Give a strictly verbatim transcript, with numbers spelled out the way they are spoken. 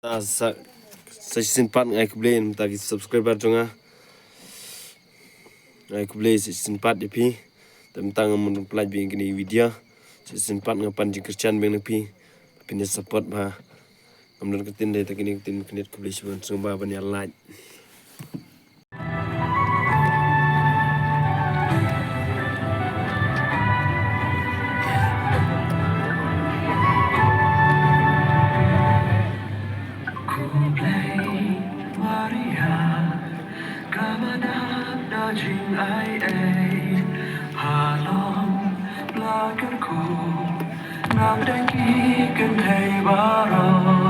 Ta sa, sa shisien pat nga ai khublei mynta ki subscriber jong nga. Nga ai khublei sa shisien pat ïa phi. Te mynta ngam pynlait biang kine video. Sa shisien pat nga pan jingkyrshan biang na phi. Phin ïa support bha. Ngam don ka ktien, dei tang kine ki ktien khyndiat, khublei shibun, sngewbha ban ïa like. Khublei Maria, ka mad da jingaiei, ha long la kyrkhu na pdeng ki kynthei baroh.